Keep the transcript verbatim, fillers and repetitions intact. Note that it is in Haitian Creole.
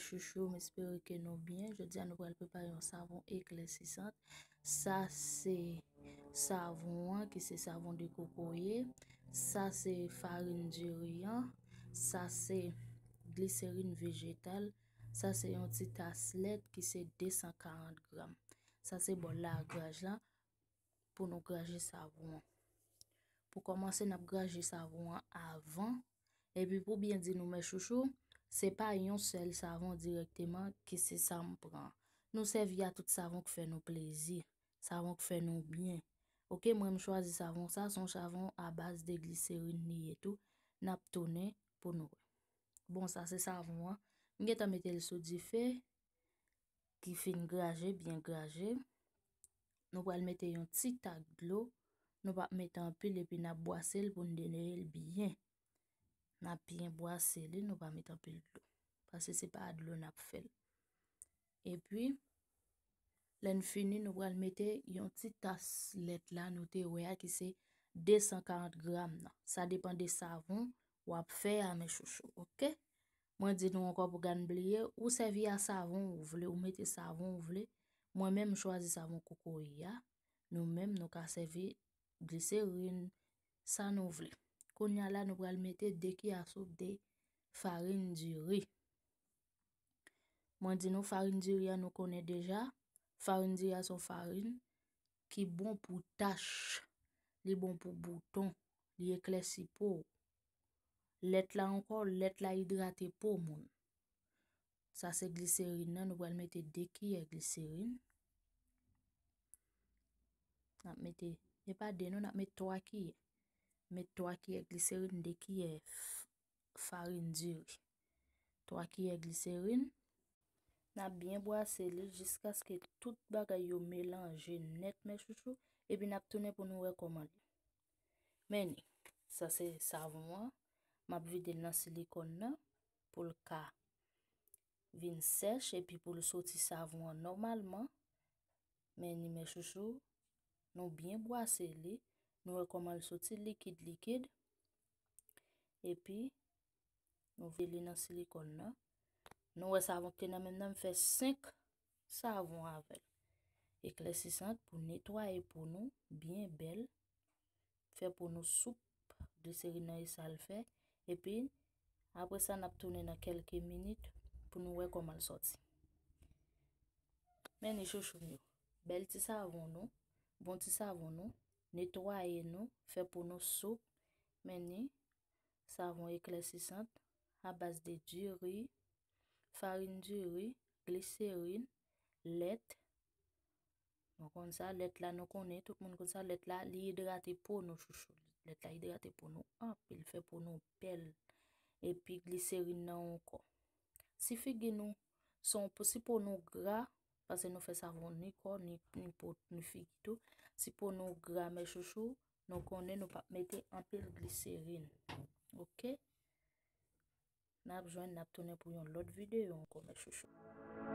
Chouchou, m espere ke nou byen. Jodi a nou pral prepare yon savon eklèsisant. Sa se savon an ki se savon de kokoye. Sa se farin diri an. Sa se gliserin vejetal. Sa se yon ti tas lèt ki se de san karant gram. Sa se bòl lagraj la pou nou graje savon an. Pou kòmanse, n ap graje savon an avan. Epi pou byen di nou, mè chouchou, se pa yon sèl savon dirèkteman ki se sa m pran. Nou sèvi a tout savon k fè nou plezi, savon k fè nou byen. Oke, mwen m chwazi savon sa, se yon savon a baz de gliserin li ye tou. N ap tounen pou nou wè. Bon, sa se savon an. M gentan mete l sou dife ki fin graje, byen graje. Nou pral mete yon ti tak dlo. Nou p ap mete anpil epi n ap bwase l pou n netwaye l byen. N ap byen bwase li, nou pa mete anpil dlo. Paske se pa a dlo n ap fè l. Epi, lè n fini, nou pral mete yon ti tas lèt la, nou te wè a ki se de san karant gram nan. Sa depann de savon w ap fè a, mè chouchou, oke? Mwen di nou ankò pou pa n bliye, ou sèvi a savon ou vle, ou mete savon ou vle. Mwen menm, m chwazi savon kokoye a. Nou menm, nou ka sèvi gliserin, sa nou vle. Kounye a la, nou pral mete de kiyè a soup de farin diri. Mwen di nou, farin diri a nou konnen deja. Farin diri a se yon farin ki bon pou tach, li bon pou bouton, li eklèsi po. Lèt la ankò, lèt la idrate po moun. Sa se gliserin nan, nou pral mete de kiyè gliserin. N ap mete, e pa de non, n ap mete twa kiyè. Mete twa kiyè gliserin, de kiyè f-, farin diri. Twa kiyè gliserin. N ap byen bwase li jiskaske tout bagay yo melanje nèt, mè chouchou, epi n ap tounen pou nou wè kòman li. Men ni, sa se savon an. M ap vide l nan silikòn nan pou l ka vin sèch epi pou l soti savon an nòmalman. Men ni, mè chouchou, nou byen bwase li. Nou wè kòman l soti likid, likid. Epi, nou vide li nan silikòn nan. Nou wè savon ki te nan men m nan, m fè senk savon avè l. Eklèsisant pou netwaye po nou byen bèl. Fè po nou soup, gliserin nan e sa l fè. Epi, apre sa, n ap tounen nan kèlke minit pou nou wè kòman l sòti. Men ni chouchou m yo. Bèl ti savon nou, bon ti savon nou, netwaye nou, fè po nou soup. Men ni savon eklèsisant a baz de diri, farin diri, gliserin, lèt. Nou konn sa, lèt la nou konnen, tout moun konn sa, lèt la li idrate po nou chouchou. Lèt la idrate po nou anpil, fè po nou bèl. Epi gliserin nan ankò. Si figi nou, se yon po, si po nou gra, paske nou fè savon ni kò, ni, ni po, ni figi tou. Si po nou gra, mè chouchou, nou konnen nou p ap mete anpil gliserin. Oke? N ap jwenn, n ap tounen pou yon lòt videyo ankò, mè chouchou.